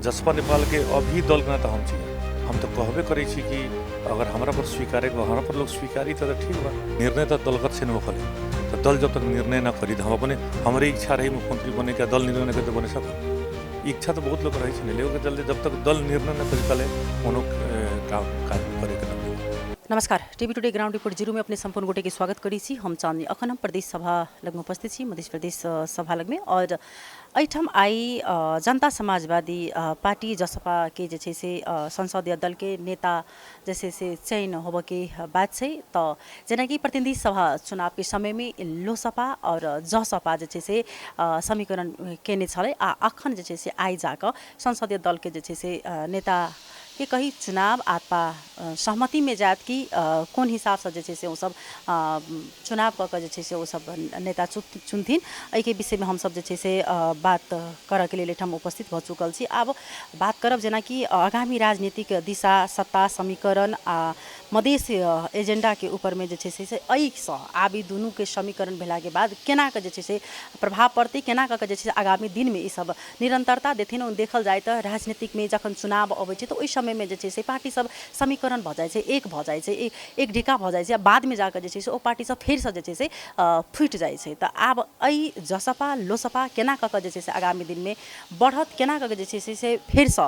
जसपा नेपालके अभी दलके नेता हम छी। हम तऽ कहबे करै छी कि अगर हमरा पर स्वीकारे, हमरा पर लोग स्वीकारी तऽ ठीक बा। निर्णय तऽ दलगत से न होखले, तऽ दल जब तक निर्णय न करी तऽ हम अपने हमरे इच्छा रही मुख्यमंत्री बने के, दल निर्णय न करी तऽ बने सकब। इच्छा तऽ बहुत लोग रहै छै, लेकिन जल्दी जब तक दल निर्णय न करी तले कोनो काम कार्य करे के न। नमस्कार, TV today ground report zero में अपने संपूर्ण गोटे के स्वागत करै छी। हम चांदनी अखन हम प्रदेश सभा लग में उपस्थित छी, मध्य प्रदेश सभा लग में, और एहिठाम आइ जनता समाजवादी पार्टी जसपा के जे छै से संसदीय दल के नेता जे छै से चयन होबऽके बात छै। तऽ जेनाकि प्रतिनिधि सभा चुनावके समयमे लोसपा आओर जसपा जे छै से समीकरण केने छलै, आ अखन जे छै से आइ जाकऽ संसदीय दलके जे छै से नेता के कही चुनाव अथवा सहमतिमे जायत कि कोन हिसाबसँ जे छै से ओसब चुनाव कऽ कऽ जे छै से ओसब नेता चुनथिन, एहिके विषयमे हमसब जे छै से बात करऽके लेल एहिठाम उपस्थित भऽ चुकल छी। आब बात करब जेनाकि आगामी राजनीतिक दिशा, सत्ता समीकरण आ मधेश एजेंडाके ऊपरमे जे छै से एहिसँ आब ई दुनूके समीकरण भेलाके बाद केना कऽ जे छै से प्रभाव पड़तै, केना कऽ कऽ जे छै से आगामी दिनमे ईसब निरन्तरता देथिन। देखल जाय तऽ राजनीतिकमे जखन चुनाव अबै छै तऽ ओहि समयमे जे छै से पार्टी सब समीकरण भऽ जाइ छै, एक भऽ जाइ छै, एक ढिका भऽ जाइ छै, आ बादमे जाकऽ जे छै से ओ पार्टी सब फेरसँ जे छै से फुटि जाइ छै। तऽ आब एहि जसपा लोसपा केना कऽ कऽ जे छै से आगामी दिनमे बढ़त, केना कऽ कऽ जे छै से फेरसँ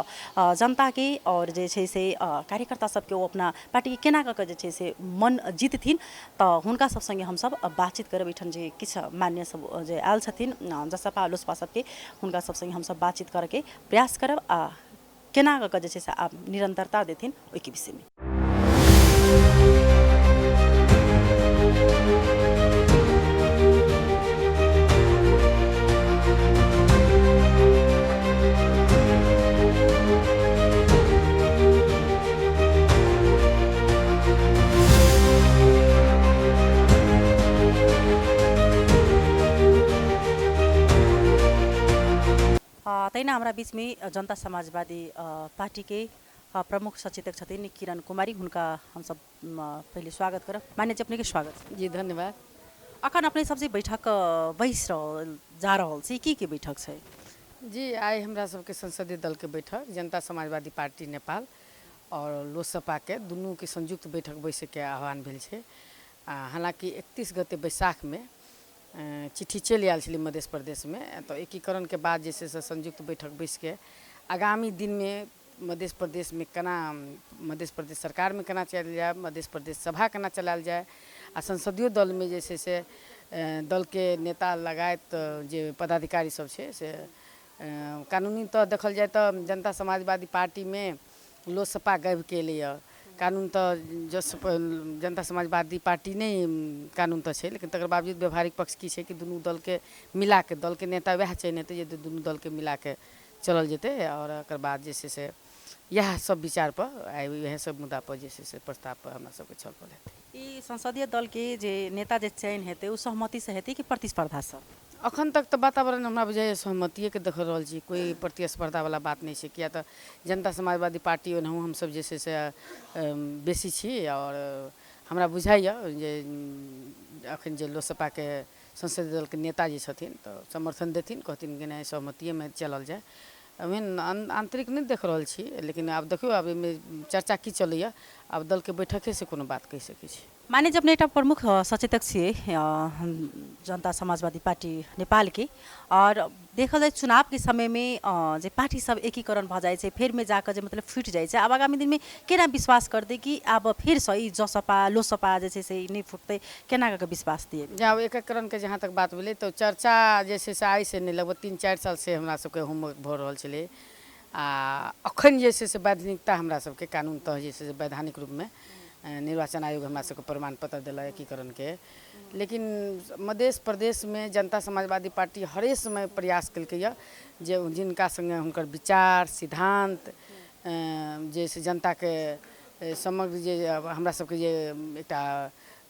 जनताके आओर जे छै से कार्यकर्ता सबके ओ अपना पार्टीके केना कऽ कऽ जे छै से मन जीतथिन, तऽ हुनका सब सङ्गे हमसब बातचीत करब। एहिठाम जे किछु मान्य सब जे आयल छथिन जसपा लोसपा सबके, हुनका सब सङ्गे हमसब बातचीत करऽके प्रयास करब आ केना कऽ कऽ जे छै से आब निरन्तरता देथिन ओहिके विषयमे। तहिना हमरा बीचमे जनता समाजवादी पार्टीके प्रमुख सचेतक छथिन किरण कुमारी, हुनका हमसब पहिले स्वागत करब। मान्य जी, अपनेके स्वागत छै। जी धन्यवाद। अखन अपने सब जे बैठक बैस रहल जा रहल छी, की की बैठक छै? जी आइ हमरा सबके संसदीय दलके बैठक जनता समाजवादी पार्टी नेपाल और लोसपाके दुनूके संयुक्त बैठक बैसैके आह्वान भेल छै। आ हालाँकि 31 गते बैसाखमे चिट्ठी चलि आयल छलै मध्य प्रदेशमे, तऽ एकीकरणके बाद जे छै से संयुक्त बैठक बैसिके आगामी दिनमे मध्य प्रदेशमे केना, मध्य प्रदेश सरकारमे केना चलल जाय, मध्य प्रदेश सभा केना चलायल जाय, आ संसदीय दलमे जे छै से दलके नेता लगायत जे पदाधिकारी सब छै से कानूनी तऽ देखल जाय तऽ जनता समाजवादी पार्टीमे लोसपा गाबिके एलैए, कानून तऽ जस जनता समाजवादी पार्टी नहि कानून तऽ छै, लेकिन तकर बावजूद व्यवहारिक पक्ष की छै कि दुनू दलके मिलाके दलके नेता वएह चयन हेतै जे दुनू दलके मिलाके चलल जेतै। आओर एकर बाद जे छै से इएह सब विचारपर आइ इएह सब मुद्दापर जे छै से प्रस्तावपर हमरा सबके छलफल हेतै। ई संसदीय दलके जे नेता जे चयन हेतै ओ सहमतिसँ हेतै कि प्रतिस्पर्धासँ? अखन तक तऽ वातावरण हमरा बुझाइए सहमतिएके देख रहल छी, कोइ प्रतिस्पर्धावला बात नहि छै, किया तऽ जनता समाजवादी पार्टी ओनाहु हमसब जे छै से बेसी छी, आओर हमरा बुझाइए जे अखन जे लोसपाके संसदीय दलके नेता जे छथिन तऽ समर्थन देथिन, कहथिन कि नहि सहमतिएमे चलल जाय। एहन आन्तरिक नहि देख रहल छी, लेकिन आब देखियौ आब एहिमे चर्चा की चलैए, आब दलके बैठकेसँ कोनो बात कहि सकै छी। माने जे अपने एकटा प्रमुख सचेतक छियै जनता समाजवादी पार्टी नेपालके, आओर देखल जाय चुनावके समयमे जे पार्टी सब एकीकरण भऽ जाइ छै फेरमे जाकऽ जे मतलब फुटि जाइ छै, आब आगामी दिनमे केना विश्वास करतै कि आब फेरसँ ई जसपा लोसपा जे छै से ई नहि फुटतै, केना कऽ कऽ विश्वास दिएबै? जे आब एकीकरणके जहाँ तक बात भेलै तऽ चर्चा जे छै से आइसँ नहि, लगभग 3-4 सालसँ हमरा सबके होमवर्क भऽ रहल छलै, आ अखन जे छै से वैधानिकता हमरा सबके कानून तह जे छै से वैधानिक रूपमे निर्वाचन आयोग हमरा सबके प्रमाण पत्र देलक एकीकरणके। लेकिन मध्य प्रदेशमे जनता समाजवादी पार्टी हरेक समय प्रयास केलकैए जे जिनका सङ्गे हुनकर विचार सिद्धान्त जे से जनताके समग्र जे हमरा सबके जे एकटा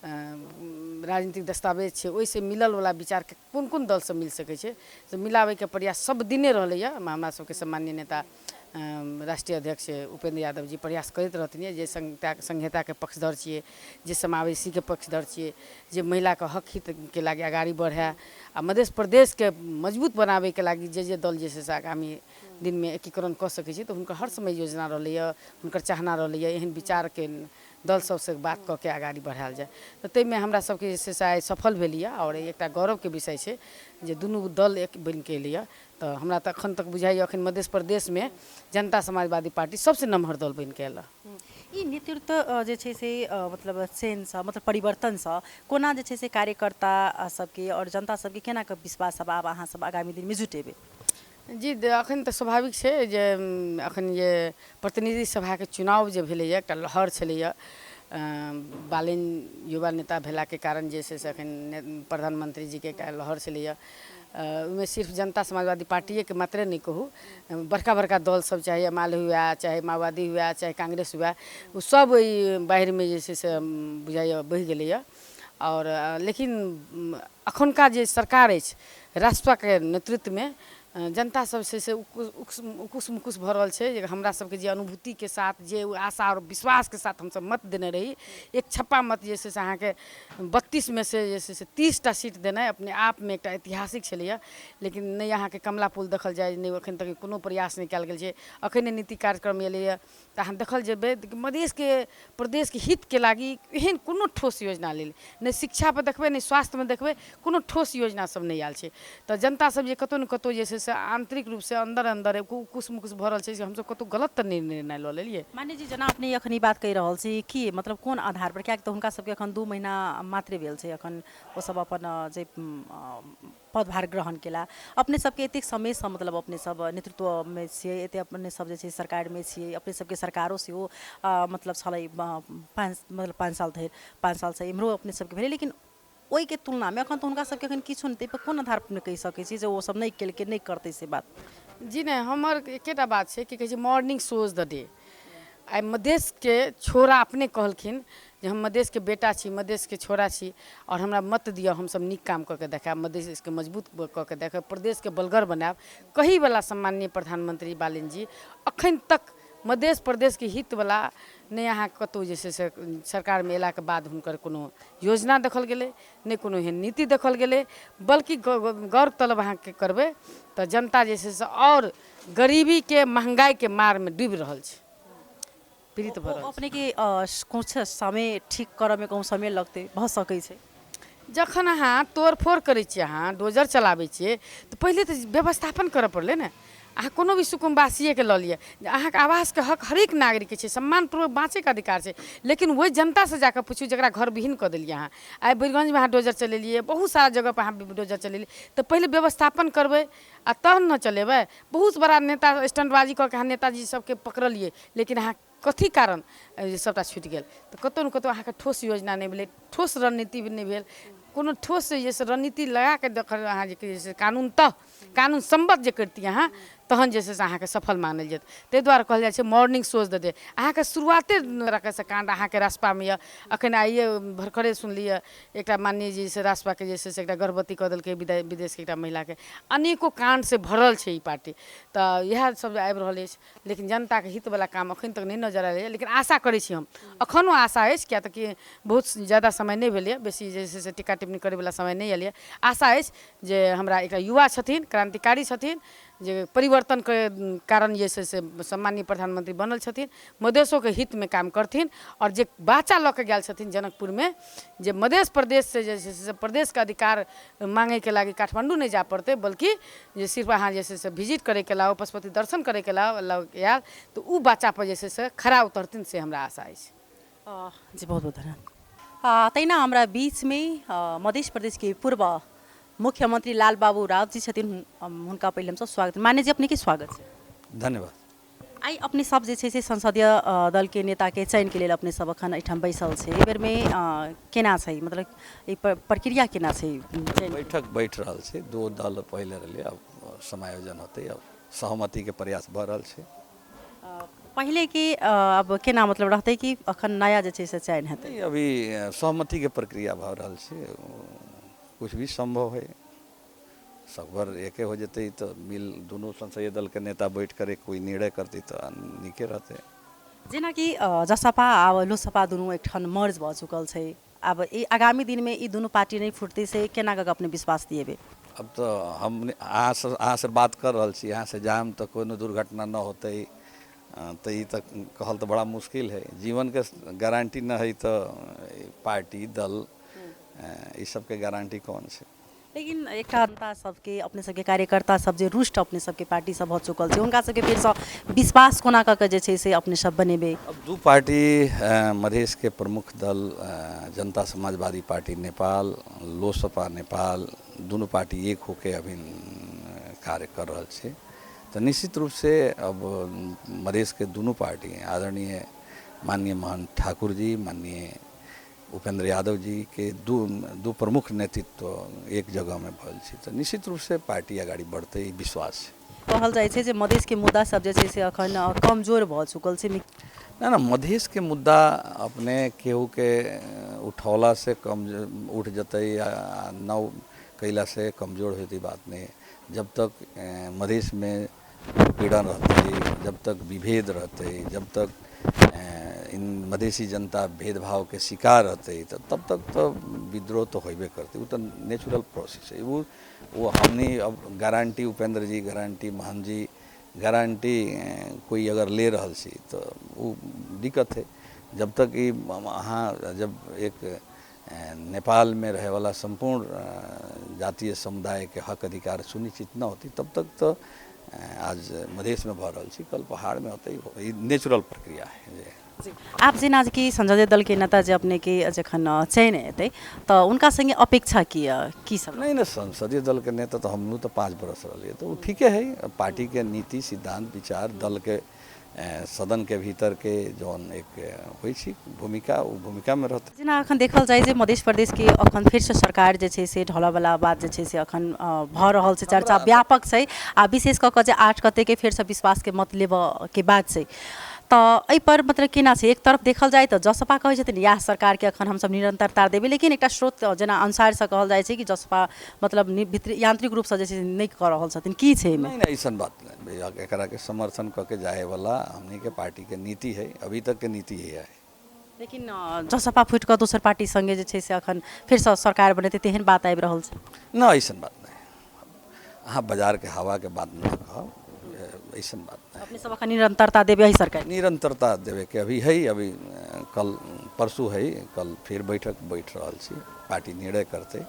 राजनीतिक दस्तावेज छै ओहिसँ मिललवला विचारके कोन कोन दलसँ मिल सकै छै से मिलाबैके प्रयास सब दिने रहलैए। हमरा सबके सम्माननीय नेता राष्ट्रीय अध्यक्ष उपेंद्र यादव जी प्रयास करैत रहथिन जे संहिताके पक्षधर छियै, जे समावेशीके पक्षधर छियै, जे महिलाके हक हितके लागि अगाडि बढ़ै आ मध्य प्रदेशके मजबूत बनाबैके लागि जे जे दल जे छै से आगामी दिनमे एकीकरण कऽ सकै छै, तऽ हुनकर हर समय योजना रहलैए, हुनकर चाहना रहलैए एहन विचारके दल सबसँ बात कऽ के अगाडि बढ़ायल जाय। तऽ ताहिमे हमरा सबके जे छै से आइ सफल भेल यऽ आओर एकटा गौरवके विषय छै जे दुनू दल एक बनिके एलैए। तऽ हमरा तऽ एखन तक बुझाइए एखन मध्य प्रदेशमे जनता समाजवादी पार्टी सबसँ नमहर दल बनिके एल। ई नेतृत्व जे छै से मतलब चेंजसँ मतलब परिवर्तनसँ कोना जे छै से कार्यकर्ता सबके आओर जनता सबके केना कऽ विश्वास सब आब अहाँ सब आगामी दिनमे जुटेबै? जी एखन तऽ स्वाभाविक छै जे एखन जे प्रतिनिधि सभाके चुनाव जे भेलैए एकटा लहर छलैए, बालिन युवा नेता भेलाके कारण जे छै से एखन प्रधानमंत्री जीके एकटा लहर छलैए। ओहिमे सिर्फ जनता समाजवादी पार्टिएके मात्रे नहि कहू, बड़का बड़का दल सब चाहे एमाले हुए, चाहे माओवादी हुए, चाहे कांग्रेस हुए, ओ सब एहि बाढ़िमे जे छै से बुझाइए बहि गेलैए। आओर लेकिन एखुनका जे सरकार अछि राष्ट्रके नेतृत्वमे जनता सब छै से उकुस मुकुस भऽ रहल छै जे हमरा सबके जे अनुभूतिके साथ जे आशा आओर विश्वासके साथ हमसब मत देने रही, एक छप्पा मत जे छै से अहाँके 32 से जे छै से 30टा सीट देनाइ अपने आपमे एकटा ऐतिहासिक छलैए। लेकिन नहि अहाँके कमला पुल देखल जाय, नहि एखन तक कोनो प्रयास नहि कयल गेल छै। एखन नीति कार्यक्रम एलैए तऽ अहाँ देखल जेबै मधेशके प्रदेशके हितके लागि एहन कोनो ठोस योजना लेल नहि, शिक्षापर देखबै नहि स्वास्थ्यमे देखबै, कोनो ठोस योजना सब नहि आयल छै। तऽ जनता सब जे कतहु ने कतहु जे छै से आंतरिक रूपसँ अन्दर अन्दर उकुस मुकुस भऽ रहल छै जे हमसब कतहु गलत तऽ नहि निर्णय लऽ लेलियै। मान्य जी जेना अपने एखन ई बात कहि रहल छी कि मतलब कोन आधार पर, कियाकि तऽ हुनका सबके एखन 2 महीना मात्रे भेल छै, एखन ओसब अपन जे पदभार ग्रहण केला, अपने सबके एतेक समयसँ मतलब अपने सब नेतृत्वमे छियै, एते अपने सब जे छै सरकारमे छियै, अपने सबके सरकारो सेहो मतलब छलै 5 साल धरि, 5 सालसँ इम्हरो अपने सबके भेलै, लेकिन ओहिके तुलनामे एखन तऽ हुनका सबके एखन किछु नहि, ताहिपर कोन आधार पर कहि सकै छी जे ओ सब नहि केलकै नहि करतै से बात? जी नहि, हमर एकेटा बात छै कि कहै छै मॉर्निंग शोज द डे। आइ मधेशके छोरा अपने कहलखिन जे हम मधेशके बेटा छी, मधेशके छोरा छी आओर हमरा मत दिअ, हमसब नीक काम कऽ के देखायब, मधेशके मजबूत कऽ के देखायब, प्रदेशके बलगर बनायब। कहीवला सम्माननीय प्रधानमंत्री बालिन जी अखन तक मधेश प्रदेशके हितवला नहि अहाँ कतहु जे छै से सरकारमे अयलाके बाद हुनकर कोनो योजना देखल गेलै, नहि कोनो एहन नीति देखल गेलै, बल्कि गौरतलब अहाँके करबै तऽ जनता जे छै से आओर गरीबीके महंगाईके मारमे डूबि रहल छै, पीड़ित भऽ रहल छै। अपनेके कुछ समय ठीक करऽमे कहूँ समय लगतै भऽ सकै छै? जखन अहाँ तोड़फोड़ करै छियै, अहाँ डोजर चलाबै छियै तऽ पहिले तऽ व्यवस्थापन करऽ पड़लै ने। अहाँ कोनो भी सुकुम्बासिएके लऽ लिअ, अहाँके आवासके हक हरेक नागरिकके छै, सम्मानपूर्वक बाँचैके अधिकार छै, लेकिन ओहि जनतासँ जाकऽ पुछू जकरा घर विहीन कऽ देलियै अहाँ। आइ बीरगंजमे अहाँ डोजर चलेलियै, बहुत सारा जगहपर अहाँ डोजर चलेलियै, तऽ पहिले व्यवस्थापन करबै आ तहन ने चलेबै। बहुत बड़ा नेता स्टंटबाजी कऽ के अहाँ नेताजी सबके पकड़लियै, लेकिन अहाँ कथी कारण सबटा छुटि गेल? तऽ कतहु ने कतहु अहाँके ठोस योजना नहि भेलै, ठोस रणनीति नहि भेल, कोनो ठोस जे से रणनीति लगाके देखल अहाँ जे से कानूनतः कानून सम्बद्ध जे करितियै अहाँ, तहन जे छै से अहाँके सफल मानल जेतै। ताहि दुआरे कहल जाइ छै मॉर्निंग शोज द डे। अहाँके शुरुआते से काण्ड अहाँके रास्तामे यऽ। एखन आइए भरखरे सुनलियै एकटा माननीय जी से रास्ताके जे छै से एकटा गर्भवती कऽ देलकै विदेशके एकटा महिलाके। अनेको काण्डसँ भरल छै ई पार्टी। तऽ इएह सब आबि रहल अछि, लेकिन जनताके हितवला काम एखन तक नहि नजर आयल। लेकिन आशा करै छी हम, एखनो आशा अछि, किया तऽ कि बहुत ज्यादा समय नहि भेलैए, बेसी जे छै से टीका टिप्पणी करैवला समय नहि आयल यऽ। आशा अछि जे हमरा एकटा युवा छथिन, क्रान्तिकारी छथिन, जे परिवर्तनके कारण जे छै से सम्माननीय प्रधानमंत्री बनल छथिन, मधेशोके हितमे काम करथिन। आओर जे बाचा लऽ के गेल छथिन जनकपुरमे जे मधेश प्रदेशसँ जे छै से प्रदेशके अधिकार माँगैके लागि काठमाण्डू नहि जाय पड़तै, बल्कि जे सिर्फ अहाँ जे छै से विजिट करैके लाओ, पशुपति दर्शन करैके लाओ आयल, तऽ ओ बाचापर जे छै से खरा उतरथिन, से हमरा आशा अछि। जी बहुत बहुत धन्यवाद। तहिना हमरा बीचमे मध्य प्रदेशके पूर्व मुख्यमंत्री लाल बाबू राउत जी छथिन, हुनका पहिले हमसब स्वागत। मान्य जी अपने के स्वागत छै। धन्यवाद। आइ अपने सब जे छै से संसदीय दलके नेताके चयनके लेल अपने सब अखन एहिठाम बैसल छै, एहि बेरमे केना छै, मतलब ई प्रक्रिया केना छै? बैठक बैठ रहल छै, दो दल पहिले रहलै, अब समायोजन होतै, अब सहमतिके प्रयास भऽ रहल छै। पहिले के अब केना मतलब रहतै कि अखन नया जे छै से चयन हेतै? नहीं, अभी सहमति के प्रक्रिया भऽ रहल छै, कुछ भी संभव है। सकभर एके हो जेतै तऽ मिल दुनू संसदीय दल के नेता बैठ कर एक कोई निर्णय करतै तऽ नीके रहतै। जेनाकि जसपा आ लोसपा दुनू एकठाम मर्ज भऽ चुकल छै, आब ई आगामी दिनमे ई दुनू पार्टी नहि फुटतै से केना कऽ अपने विश्वास दिएबै? अब तऽ हम अहाँसँ बात कर रहल छी, यहाँ से जाम तऽ कोनो दुर्घटना न होतै तऽ ई तऽ कहल तऽ बड़ा मुश्किल है। जीवन के गारंटी न है तऽ पार्टी दल ई सबके गारंटी कौन छै? लेकिन एकटा जनता सबके अपने सबके कार्यकर्ता सब जे रुष्ट अपने सबके पार्टी सब भऽ चुकल छै, हुनका सबके फेरसँ विश्वास कोना कऽ के जे छै से अपने सब बनेबै? अब दू पार्टी मधेश के प्रमुख दल जनता समाजवादी पार्टी नेपाल, लोसपा नेपाल, दुनू पार्टी एक होके अभी कार्य कर रहल छै। तऽ निश्चित रूप से अब मधेश के दुनू पार्टी आदरणीय माननीय मोहन ठाकुर जी, माननीय उपेंद्र यादव जी के दू प्रमुख नेतृत्व एक जगह में भल छै, तऽ निश्चित रूप से पार्टी अगाडि बढ़तै, ई विश्वास छै। कहल जाइ छै जे मधेश के मुद्दा सब जे छै से अखन कमजोर भऽ चुकल छै। ना ना, मधेश के मुद्दा अपने केहू के उठौला से कम उठ जतै या न कैला से कमजोर होतै बात नहीं। जब तक मधेश में पीड़न रहतै, जब तक विभेद रहतै, जब तक इन मधेसी जनता भेदभाव के शिकार रहतै तब तक तो विद्रोह तो होबे करतै। वो तो नेचुरल प्रोसेस है। वो हमनी अब गारंटी उपेंद्र जी, गारंटी मोहन जी, गारंटी कोई अगर ले रहल छी तो वो दिक्कत है। जब तक ई अहाँ जब एक नेपाल में रहे वाला संपूर्ण जातीय समुदाय के हक अधिकार सुनिश्चित न होती तब तक तो आज मधेश में भऽ रहल छी, कल पहाड़ में होतै। ई नेचुरल प्रक्रिया है। आब जेना कि संसदीय दल के नेता जे अपने के जखन चयन हेतै तऽ उनका संगे अपेक्षा की सब? नहीं नहीं, संसदीय दल के नेता तो हमहूँ तो 5 बरस रहिए तो वो ठीके है। पार्टी के नीति सिद्धांत विचार दल के सदन के भीतर के जौन एक होइ छै भूमिका, ओ भूमिका में रहतै। जेना अखन देखल जाय जे मध्य प्रदेश के अखन फेरसँ सरकार जे छै से ढलऽवला बात जे छै से अखन भऽ रहल छै, चर्चा व्यापक छै आ विशेष कऽ कऽ जे 8 गते के फेरसँ विश्वास के मत लेबऽ के बात छै, तऽ एहिपर मतलब केना छै? एक तरफ देखल जाय तऽ जसपा कहै छथिन इएह सरकारके अखन हमसब निरन्तरता देबै, लेकिन एकटा स्रोत जेना अनुसारसँ कहल जाइ छै कि जसपा मतलब भित्री यांत्रिक रूपसँ जे छै से नहि कऽ रहल छथिन, की छै एहिमे? नहीं नहीं, ऐसन बात नहीं, एकरा के समर्थन कऽ के जाए वाला हमनी के पार्टी के नीति है, अभी तक के नीति है। लेकिन जसपा फुटि कऽ दोसर पार्टी संगे जे छै से अखन फेरसँ सरकार बनेतै तेहन बात आबि रहल छै? न, ऐसन बात नहीं। अहाँ बाजार के हवा के बात न कहब, ऐसन बात नहीं। अपने सब अखन निरंतरता देबै एहि सरकार? निरंतरता देवे के अभी है, अभी कल परसू है, कल फिर बैठक बैठ रहल छी, पार्टी निर्णय करतै,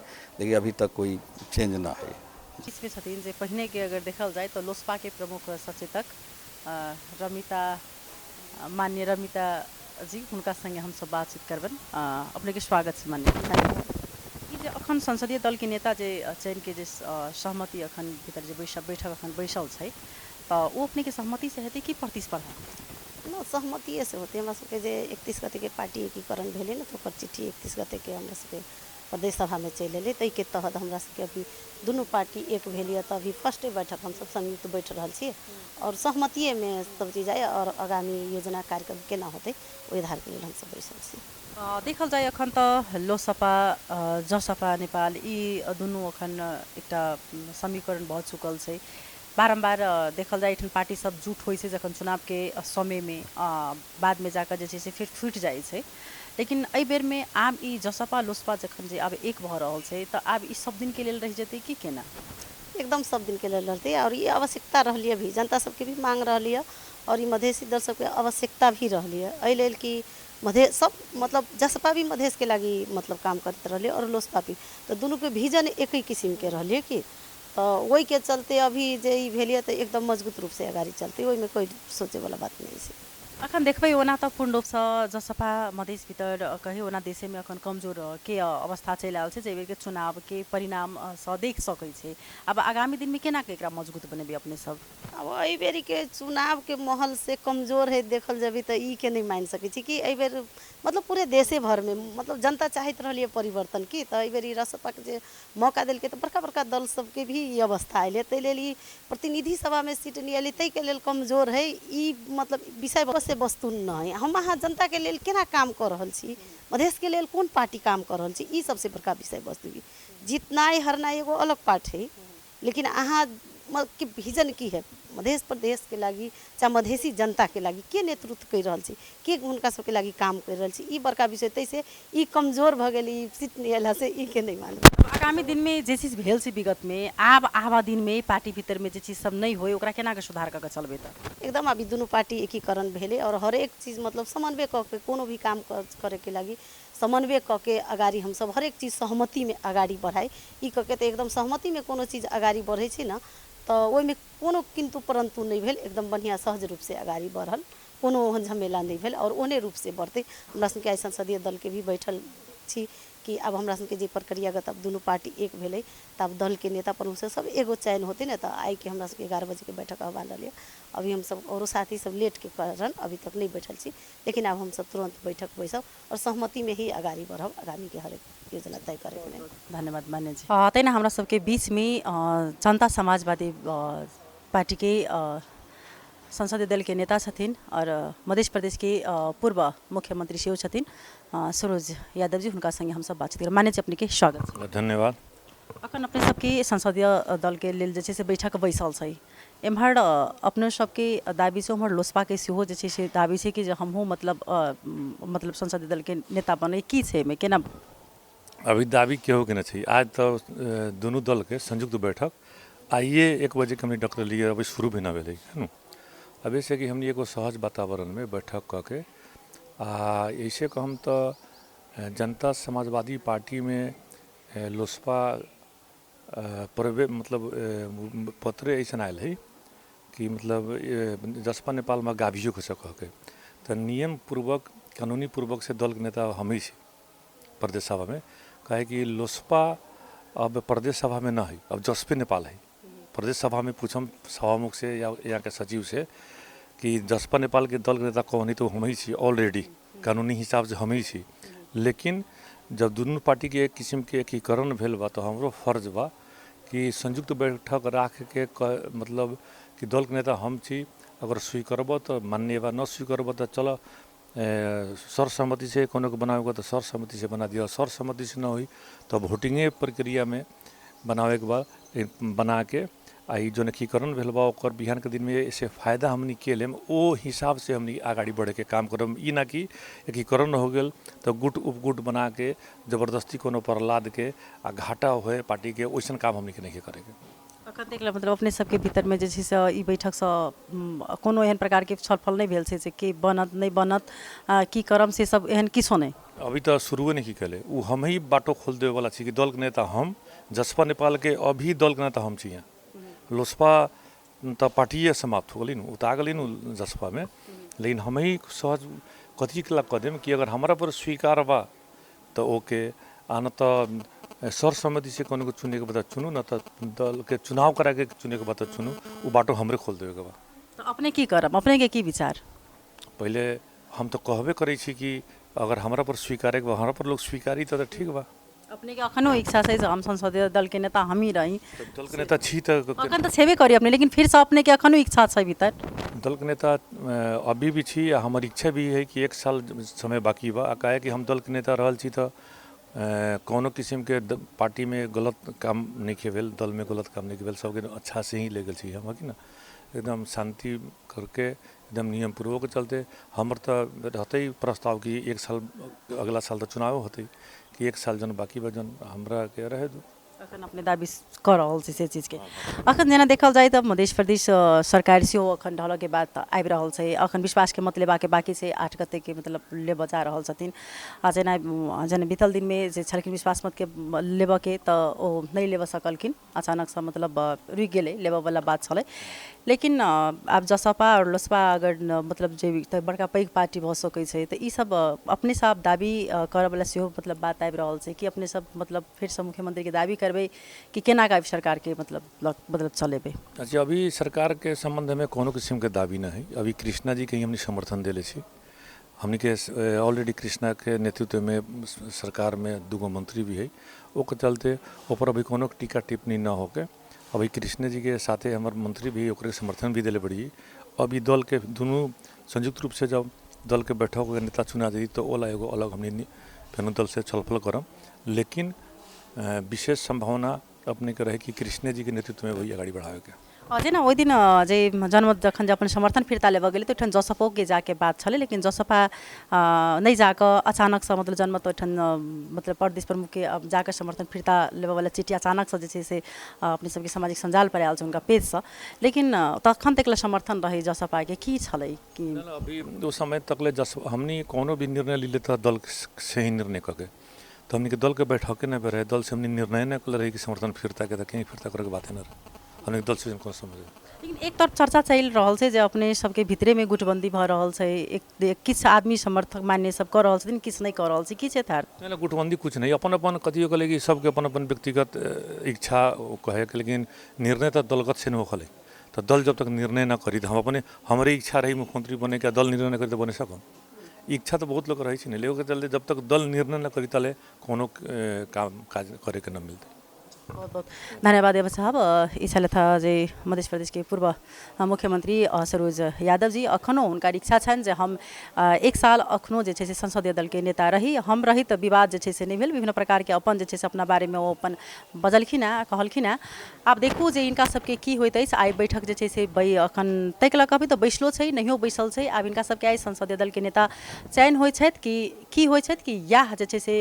लेकिन अभी तक कोई चेंज न है। इसमें छथिन जे पहिने के अगर देखल जाय तऽ लोसपा के प्रमुख सचेतक रमिता, माननीय रमिता जी, हुनका संगे हमसब बातचीत करबनि। अपने के स्वागत छै माननीय। ई जे अखन संसदीय दल के नेता जे चयन के जे सहमति अखन भीतर जे बैठक अखन बैसल छै तऽ ओ अपने के सहमति से हेतै कि प्रतिस्पर्धा? न, सहमतिए से होतै। हमरा सबके जे 31 गते के पार्टी एकीकरण भेलै ने तऽ ओकर चिट्ठी 31 गते के हमरा सबके प्रदेश सभामे चलि एलै, ताहिके तहत हमरा सबके अभी दुनू पार्टी एक भेल यऽ, तऽ अभी फर्स्टे बैठक हमसब संयुक्त बैठ रहल छी और सहमतिएमे सब चीज आय और आगामी योजना कार्यक्रम केना होतै ओहि आधारके लेल हमसब बैसल छी। देखल जाय अखन तऽ लोसपा जसपा नेपाल ई दुनू अखन एकटा समीकरण भऽ चुकल छै। बारम्बार देखल जाय एठन पार्टी सब जुट होइ छै जखन चुनावके समयमे, बादमे जाकऽ जे छै से फेर फुटि जाइ छै, लेकिन एहि बेरमे आब ई जसपा लोसपा जखन जे आब एक भऽ रहल छै तऽ आब ई सब दिनके लेल रहि जेतै कि केना? एकदम सब दिनके लेल रहतै और ई आवश्यकता रहली भी, जनता सबके भी मांग रहली और ई मधेसी दल सबके आवश्यकता भी रहली एहि लेल कि मधे सब मतलब जसपा भी मधेशके लागि मतलब काम करैत रहली और लोसपा भी, तऽ दुनूके विजन एक ही किसिमके रहली कि तऽ ओहिके चलते अभी जे ई भेल तऽ एकदम मजबूत रूपसँ अगाडि चलतै, ओहिमे कोइ सोचैवला बात नहि छै। अखन देखबै ओना तऽ पूर्ण रूपसँ जसपा मधेस भीतर कही ओना देशेमे अखन कमजोर के अवस्था चलि आयल छै, जे बेरके चुनावके परिणाम सँ देख सकै छै। आब आगामी दिनमे केना के एकरा मजबूत बनेबै अपने सब? अब एहि बेरीके चुनावके माहौल से कमजोर है देखल जेबै तऽ ई के नहि मानि सकै छी कि एहि बेर मतलब पूरे देशे भरमे मतलब जनता चाहैत रहलियै परिवर्तन की, तऽ एहि बेर ई रसपाके जे मौका देलकै तऽ बड़का बड़का दल सबके भी ई अवस्था अयलै, ताहि लेल ई प्रतिनिधि सभामे सीट नहि अयलै ताहिके लेल कमजोर है। ई मतलब विषय वस्तु नहि, हम अहाँ जनताके लेल केना काम कऽ रहल छी, मधेशके लेल कोन पार्टी काम कऽ रहल छी, ई सबसे बड़का विषय वस्तु। जीतनाइ हरनाइ एगो अलग पार्ट है, लेकिन अहाँ के विजन की है मधेश प्रदेशके लागि चाहे मधेसी जनताके लागि, के नेतृत्व करि रहल छी, के हुनका सबके लागि काम करि रहल छी, ई बड़का विषय। ताहिसँ ई कमजोर भऽ गेल, ई सीट नहि अयलासँ ई के नहि मानब। आगामी दिनमे जे चीज भेल छै विगतमे, आब आबा दिनमे पार्टी भीतरमे जे चीज सब नहि होय ओकरा केना के सुधार कऽ के चलबै? तऽ एकदम अभी दुनू पार्टी एकीकरण भेलै और हरेक चीज मतलब समन्वय कऽ के कोनो भी काम करैके लागि समन्वय कऽ के अगाडि हमसब हरेक चीज सहमतिमे अगाडि बढ़ाइ, ई कऽ के तऽ एकदम सहमतिमे कोनो चीज अगाडि बढ़ै छै ने, तऽ ओहिमे कोनो किन्तु परन्तु नहि भेल, एकदम बढ़िआँ सहज रूपसँ अगाडि बढ़ल, कोनो ओहन झमेला नहि भेल और ओहने रूपसँ बढ़तै। हमरा सबके आइ संसदीय दलके भी बैठल छी कि आब हमरा सबके जे प्रक्रियागत अब दुनू पार्टी एक भेलै तऽ आब दलके नेता प्रमुख सब एगो चयन होतै ने, तऽ आइके हमरा सबके 11 बजेके बैठक आह्वान रहलै। अभी हमसब औरो साथी सब लेटके कारण अभी तक नहि बैठल छी, लेकिन आब हमसब तुरन्त बैठक बैसब और सहमतिमे ही अगाडि बढ़ब आगामीके हरेक योजना तय करैके लेल। धन्यवाद मान्य जी। तहिना हमरा सबके बीचमे जनता समाजवादी पार्टीके संसदीय दलके नेता छथिन और मध्य प्रदेशके पूर्व मुख्यमंत्री सेहो छथिन सरोज यादव जी, हुनका संगे हमसब बातचीत करब। मान्य जी अपनेके स्वागत छै। धन्यवाद। अखन अपने सबके संसदीय दलके लेल जे छै से बैठक बैसल छै, एम्हर अपने सबके दाबी छै, उम्हर लोसपाके सेहो जे छै से दाबी छै कि जे हमहूँ मतलब मतलब संसदीय दलके नेता बनै, की छै एहिमे केना? अभी दाबी केहू के नहि छै। आज तऽ दुनू दलके संयुक्त बैठक आइए 1 बजे के हमनी डॉक्टर लिए, अभी शुरू भी न भेलै है नु। अभी से कि हमनी एगो सहज वातावरणमे बैठक कऽ के आ ऐसे कहम तऽ जनता समाजवादी पार्टीमे लोसपा प्रवे मतलब पत्रे ऐसन आयल है कि मतलब जसपा नेपालमे गाभियो के कह के, तऽ नियम पूर्वक कानूनी पूर्वक से दलके नेता हम ही छी प्रदेश सभा में। काहे कि लोसपा अब प्रदेश सभा में न है, अब जसपे नेपाल है। प्रदेश सभा में पूछम सभामुख से या यहाँ के सचिव से कि जसपा नेपाल के दल के नेता कौन है, तो हम ही छी ऑलरेडी, कानूनी हिसाब से हम ही छी। लेकिन जब दुनू पार्टी के एक किस्म के एकीकरण भेल बा तो हमरो फर्ज बा कि संयुक्त बैठक राख के मतलब कि दल के नेता हम छी, अगर स्वीकारब तो मान्य बा, न स्वीकारब तो चलो सर्वसम्मति से कोनो के बनावे के तो सर्वसम्मति से बना दिया, सर्वसम्मति से न हुई तो वोटिंगे प्रक्रिया में बनावे के बाद बना के आ ई जोन एकीकरण भेल बा ओकर बिहान के दिन में ऐसे फायदा हमनी के लेम ओ हिसाब से हमनी अगाडि बढ़े के काम करब। ई ना कि एकीकरण हो गेल तो गुट उपगुट बना के जबरदस्ती कोनो पर लाद के आ घाटा होए पार्टी के, वैसन काम हमनी के नहीं करेके। अखन देख मतलब अपने सबके भीतरमे जे छै से ई बैठकसँ कोनो एहन प्रकारके छलफल नहि भेल छै जे के बनत नहि बनत की करम से सब एहन किछो नहि? अभी तऽ शुरुए नहीं केले, उ हम ही बाटो खोल देवे वाला छी कि दल के नेता हम जसपा नेपाल के अभी दल के नेता हम छी। लोसपा तऽ पार्टिए समाप्त हो गेलै नु, उता गेलै नु जसपा में, लेकिन हम ही सहज कथी के ला कह देम कि अगर हमरा पर स्वीकार बा तो ओके, आ न तऽ सर्वसम्मति से कोनो के चुने के बाद चुनू, न तऽ दल के चुनाव करा के चुने के बाद चुनू, उ बाटो हमरे खोल देवे के बा। तऽ अपने की करब, अपने के की विचार? पहिले हम तऽ कहबे करै छी कि अगर हमरा पर स्वीकारे के बा, हमरा पर लोग स्वीकारी तऽ ठीक बा। अपने के अखनो इच्छा छै जे हम संसदीय दल के नेता हमही रही? दल के नेता छी तऽ अखन तऽ छेबे करी अपने, लेकिन फिर से अपने के अखनो इच्छा छै भीतर? दल के नेता अभी भी छी आ हमर इच्छा भी है कि 1 साल समय बाकी बा, आ काहे कि हम दल के नेता रहल छी तऽ कोनो किस्म के पार्टी में गलत काम नहीं भेल, दल में गलत काम नहीं भेल, सबके अच्छा से ही ले गेल छी हम, कि ना एकदम शांति करके एकदम नियम पूर्वक चलते। हमर तऽ रहते प्रस्ताव कि 1 साल अगला साल तऽ चुनाव होते कि 1 साल जन बाकी बा जन हमरा के रहे दू। अखन अपने दाबी कऽ रहल छी से चीजके। अखन जेना देखल जाय तऽ मध्य प्रदेश सरकार सेहो अखन ढलऽके बात आबि रहल छै, अखन विश्वासके मत लेबाके बाँकी छै, 8 गतेके मतलब लेबऽ जा रहल छथिन। आ जेना जेना बीतल दिनमे जे छलखिन विश्वास मतके लेबऽके तऽ ओ नहि लेबऽ सकलखिन, अचानकसँ मतलब रुकि गेलै, लेबऽवला बात छलै। लेकिन आब जसपा आओर लोसपा अगर मतलब जे तऽ बड़का पैघ पार्टी भऽ सकै छै, तऽ ईसब अपनेसँ आब दाबी करऽवला सेहो मतलब बात आबि रहल छै कि अपने सब मतलब फेरसँ मुख्यमंत्रीके दाबी करबै कि केना कऽ सरकारके मतलब मतलब चलेबै। अच्छा, अभी सरकारके सम्बन्धमे कोनो किसिमके दाबी नहि है। अभी कृष्णा जी के ही हमनी समर्थन देले छी। हमनी के ऑलरेडी कृष्णा के नेतृत्व में सरकार में 2 मंत्री भी है, ओकर चलते ऊपर अभी कोनो टीका टिप्पणी न होके अभी कृष्ण जी के साथे हमार मंत्री भी ओकरे समर्थन भी दिले बड़ी। अभी दल के दोनों संयुक्त रूप से जब दल के बैठक के नेता चुना जाई तो ओला एगो अलग हमनी फेनो दल से छलफल करम, लेकिन विशेष संभावना अपने के रहे कि कृष्ण जी के नेतृत्व में वही अगाडि बढ़ावे के। जेना ओहि दिन जे जनमत जखन जे अपन समर्थन फिर्ता लेबऽ गेलै तऽ ओहिठाम जसपोके जाके बात छलै, लेकिन जसपा नहि जाकऽ अचानकसँ मतलब जनमत ओहिठाम मतलब प्रदेश प्रमुखके जाकऽ समर्थन फिर्ता लेबऽवला चिट्ठी अचानकसँ जे छै से अपने सबके सामाजिक सञ्जालपर आयल छै हुनका पेजसँ, लेकिन तखन तक समर्थन रहै जसपाके की छलै कि अभी ओ समय तकले जस हमनी कोनो भी निर्णय ली तऽ दल से ही निर्णय कऽ के, तऽ हमनी के दल के बैठके नहि रहे, दल से हमनी निर्णय नहि कले रही कि समर्थन फिर्ता के, तऽ कहीं फिर्ता करके बाते नहि रहे हमनी दल से कोनो समझ। लेकिन एक तरफ चर्चा चलि रहल छै जे अपने सबके भितरेमे गुटबन्दी भऽ रहल छै, एक किछु आदमी समर्थक मान्य सब कऽ रहल छथिन, किछु नहि कऽ रहल छै, की छै यथार्थ? नहि, गुटबन्दी कुछ नहीं, अपन अपन कथियो कहले कि सबके अपन अपन व्यक्तिगत इच्छा कहे के, लेकिन निर्णय तऽ दलगत से नहि होखले, तऽ दल जब तक निर्णय न करी तऽ हम अपने हमरे इच्छा रही मुख्यमंत्री बने के, दल निर्णय न करी तऽ बने सकम। इच्छा तऽ बहुत लोग रहै छै ने, लेकिन चलते जब तक दल निर्णय न करी तले कोनो काम काज करे के न मिलते। बहुत बहुत धन्यवाद यादव साहब। ई छलथि जे मध्य प्रदेशके पूर्व मुख्यमंत्री सरोज यादव जी। अखनो हुनकर इच्छा छनि जे हम 1 साल अखनो जे छै से संसदीय दलके नेता रही, हम रही तऽ विवाद जे छै से नहि भेल, विभिन्न प्रकारके अपन जे छै से अपना बारेमे ओ अपन बजलखिन हेँ, कहलखिन हेँ। आब देखू जे हिनका सबके की होइत अछि। आइ बैठक जे छै से अखन ताहिके लऽ कऽ अभी तऽ बैसलो छै, नहियो बैसल छै। आब हिनका सबके आइ संसदीय दलके नेता चयन होइ छथि कि की होइ छथि कि इएह जे छै से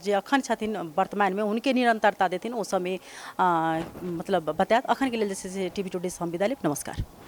जे अखन छथिन वर्तमानमे हुनके निरन्तरता देथिन, ओ समय मतलब बतायत। अखन के लेल जे छै से टीवी टुडे से हम विदा लेब। नमस्कार।